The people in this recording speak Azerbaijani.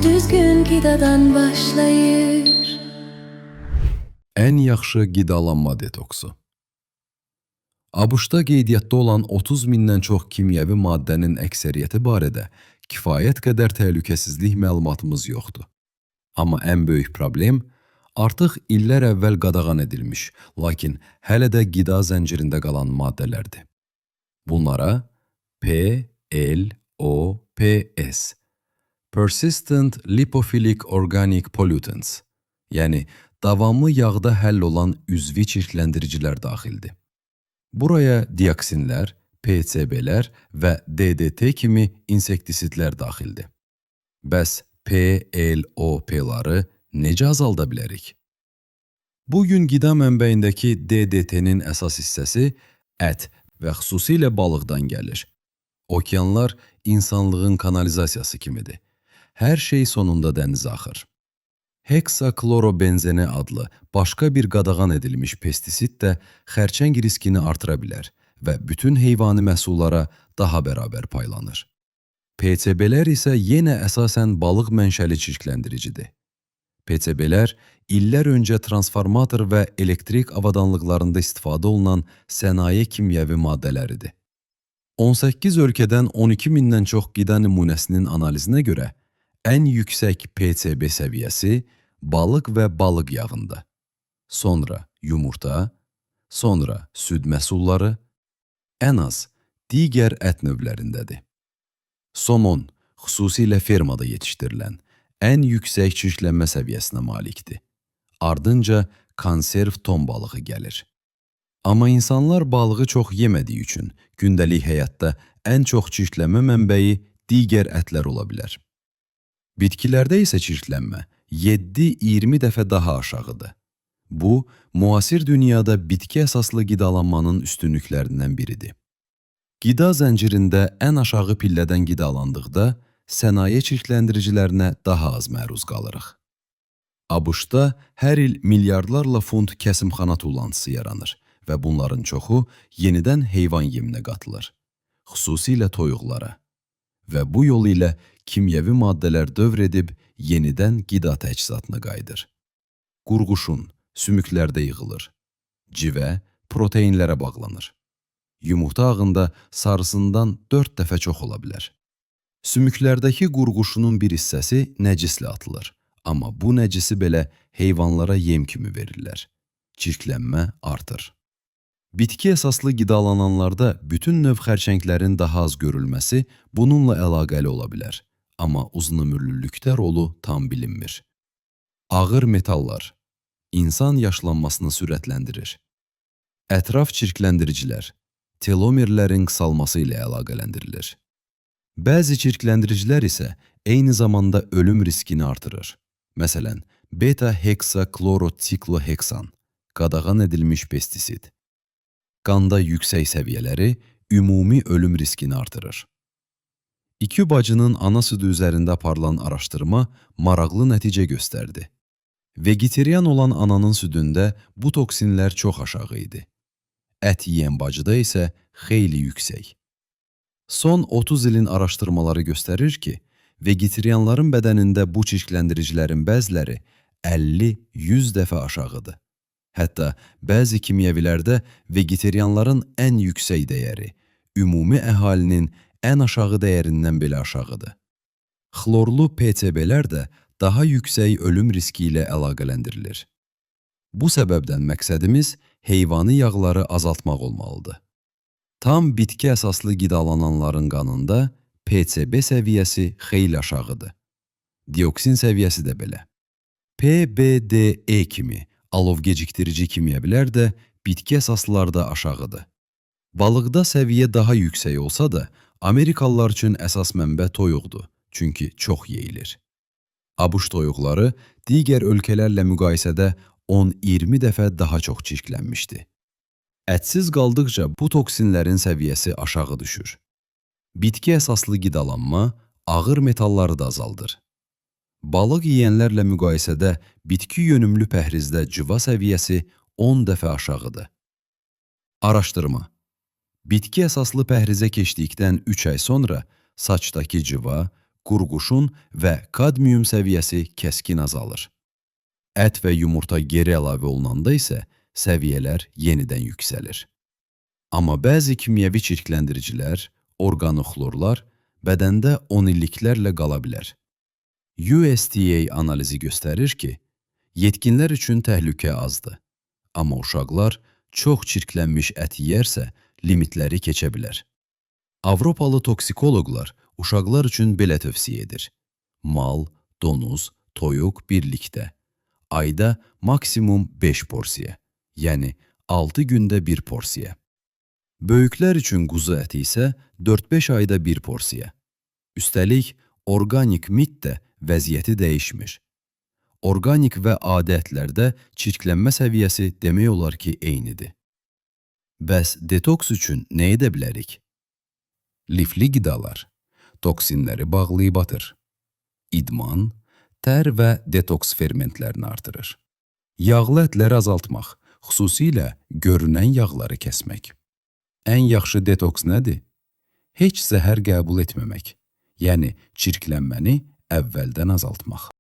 Düzgün qidadan başlayır. Ən yaxşı qidalanma detoksu. ABŞ-da qeydiyyatda olan 30 mindən çox kimyəvi maddənin əksəriyyəti barədə kifayət qədər təhlükəsizlik məlumatımız yoxdur. Amma ən böyük problem artıq illər əvvəl qadağan edilmiş, lakin hələ də qida zəncirində qalan maddələrdir. Bunlara P, L, O, P, S Persistent Lipophilic Organic Pollutants, yəni davamlı yağda həll olan üzvi çirkləndiricilər daxildir. Buraya dioksinlər, PCB-lər və DDT kimi insektisидlər daxildir. Bəs PLOP-ları necə azalda bilərik? Bugün qida mənbəyindəki DDT-nin əsas hissəsi ət və xüsusilə balıqdan gəlir. Okeanlar insanlığın kanalizasiyası kimidir. Hər şey sonunda dənizə axır. Heksaklorobenzene adlı başqa bir qadağan edilmiş pestisid də xərçəng riskini artıra bilər və bütün heyvani məhsullara daha bərabər paylanır. PCB-lər isə yenə əsasən balıq mənşəli çirkləndiricidir. PCB-lər illər öncə transformator və elektrik avadanlıqlarında istifadə olunan sənaye kimyəvi maddələridir. 18 ölkədən 12 mindən çox qida nümunəsinin analizinə görə ən yüksək PCB səviyyəsi balıq və balıq yağında, sonra yumurta, sonra süd məhsulları, ən az digər ət növlərindədir. Somon, xüsusilə fermada yetişdirilən, ən yüksək çirklənmə səviyyəsinə malikdir. Ardınca konserv ton balığı gəlir. Amma insanlar balığı çox yemədiyi üçün gündəlik həyatda ən çox çirklənmə mənbəyi digər ətlər ola bilər. Bitkilərdə isə çirklənmə 7-20 dəfə daha aşağıdır. Bu, müasir dünyada bitki əsaslı qidalanmanın üstünlüklərindən biridir. Qida zəncirində ən aşağı pillədən qidalandıqda sənaye çirkləndiricilərinə daha az məruz qalırıq. ABŞ-da hər il milyardlarla funt kəsimxana tullantısı yaranır və bunların çoxu yenidən heyvan yeminə qatılır, xüsusilə toyuqlara. Və bu yol ilə kimyəvi maddələr dövr edib yenidən qida təchizatına qayıdır. Qurğuşun sümüklərdə yığılır. Civə proteinlərə bağlanır. Yumurta ağında sarısından 4 dəfə çox ola bilər. Sümüklərdəki qurğuşunun bir hissəsi nəcislə atılır. Amma bu nəcisi belə heyvanlara yem kimi verirlər. Çirklənmə artır. Bitki əsaslı qidalananlarda bütün növ xərçənglərin daha az görülməsi bununla əlaqəli ola bilər. Amma uzunömürlülükdə rolu tam bilinmir. Ağır metallar insan yaşlanmasını sürətləndirir. Ətraf çirkləndiricilər telomerlərin qısalması ilə əlaqələndirilir. Bəzi çirkləndiricilər isə eyni zamanda ölüm riskini artırır. Məsələn, beta-heksaklorosikloheksan, qadağan edilmiş pestisid. Qanda yüksək səviyyələri ümumi ölüm riskini artırır. İki bacının ana südü üzərində aparılan araşdırma maraqlı nəticə göstərdi. Vegetarian olan ananın südündə bu toksinlər çox aşağı idi. Ət yeyən bacıda isə xeyli yüksək. Son 30 ilin araşdırmaları göstərir ki, vegetarianların bədənində bu çirkləndiricilərin bəziləri 50-100 dəfə aşağıdır. Hətta bəzi kimyəvilərdə vegetarianların ən yüksək dəyəri ümumi əhalinin ən aşağı dəyərindən belə aşağıdır. Xlorlu PCB-lər də daha yüksək ölüm riski ilə əlaqələndirilir. Bu səbəbdən məqsədimiz heyvani yağları azaltmaq olmalıdır. Tam bitki əsaslı qidalananların qanında PCB səviyyəsi xeyli aşağıdır. Dioksin səviyyəsi də belə. PBDE kimi alov gecikdirici kimyəvilər də bitki əsaslılarda aşağıdır. Balıqda səviyyə daha yüksək olsa da, Amerikalılar üçün əsas mənbə toyuqdur, çünki çox yeyilir. ABŞ toyuqları digər ölkələrlə müqayisədə 10-20 dəfə daha çox çirklənmişdi. Ətsiz qaldıqca bu toksinlərin səviyyəsi aşağı düşür. Bitki əsaslı qidalanma ağır metalları da azaldır. Balıq yeyənlərlə müqayisədə bitki yönümlü pəhrizdə cıva səviyyəsi 10 dəfə aşağıdır. Araşdırma. Bitki əsaslı pəhrizə keçdikdən 3 ay sonra saçdakı cıva, qurquşun və kadmium səviyyəsi kəskin azalır. Ət və yumurta geri əlavə olunanda isə səviyyələr yenidən yüksəlir. Amma bəzi kimyəvi çirkləndiricilər, orqanoxlorlar bədəndə 10 illiklərlə qala bilər. USDA analizi göstərir ki, yetkinlər üçün təhlükə azdır. Amma uşaqlar çox çirklənmiş ət yeyərsə, limitləri keçə bilər. Avropalı toksikoloqlar uşaqlar üçün belə tövsiyə edir. Mal, donuz, toyuq birlikdə. Ayda maksimum 5 porsiya, yəni 6 gündə bir porsiya. Böyüklər üçün quzu əti isə 4-5 ayda bir porsiya. Üstəlik, orqanik mit də vəziyyəti dəyişmir. Orqanik və adi ətlərdə çirklənmə səviyyəsi demək olar ki, eynidir. Bəs detoks üçün nə edə bilərik? Lifli qidalar toksinləri bağlayıb atır. İdman, tər və detoks fermentlərini artırır. Yağlı ətləri azaltmaq, xüsusilə görünən yağları kəsmək. Ən yaxşı detoks nədir? Heç zəhər qəbul etməmək, yəni çirklənməni əvvəldən azaltmaq.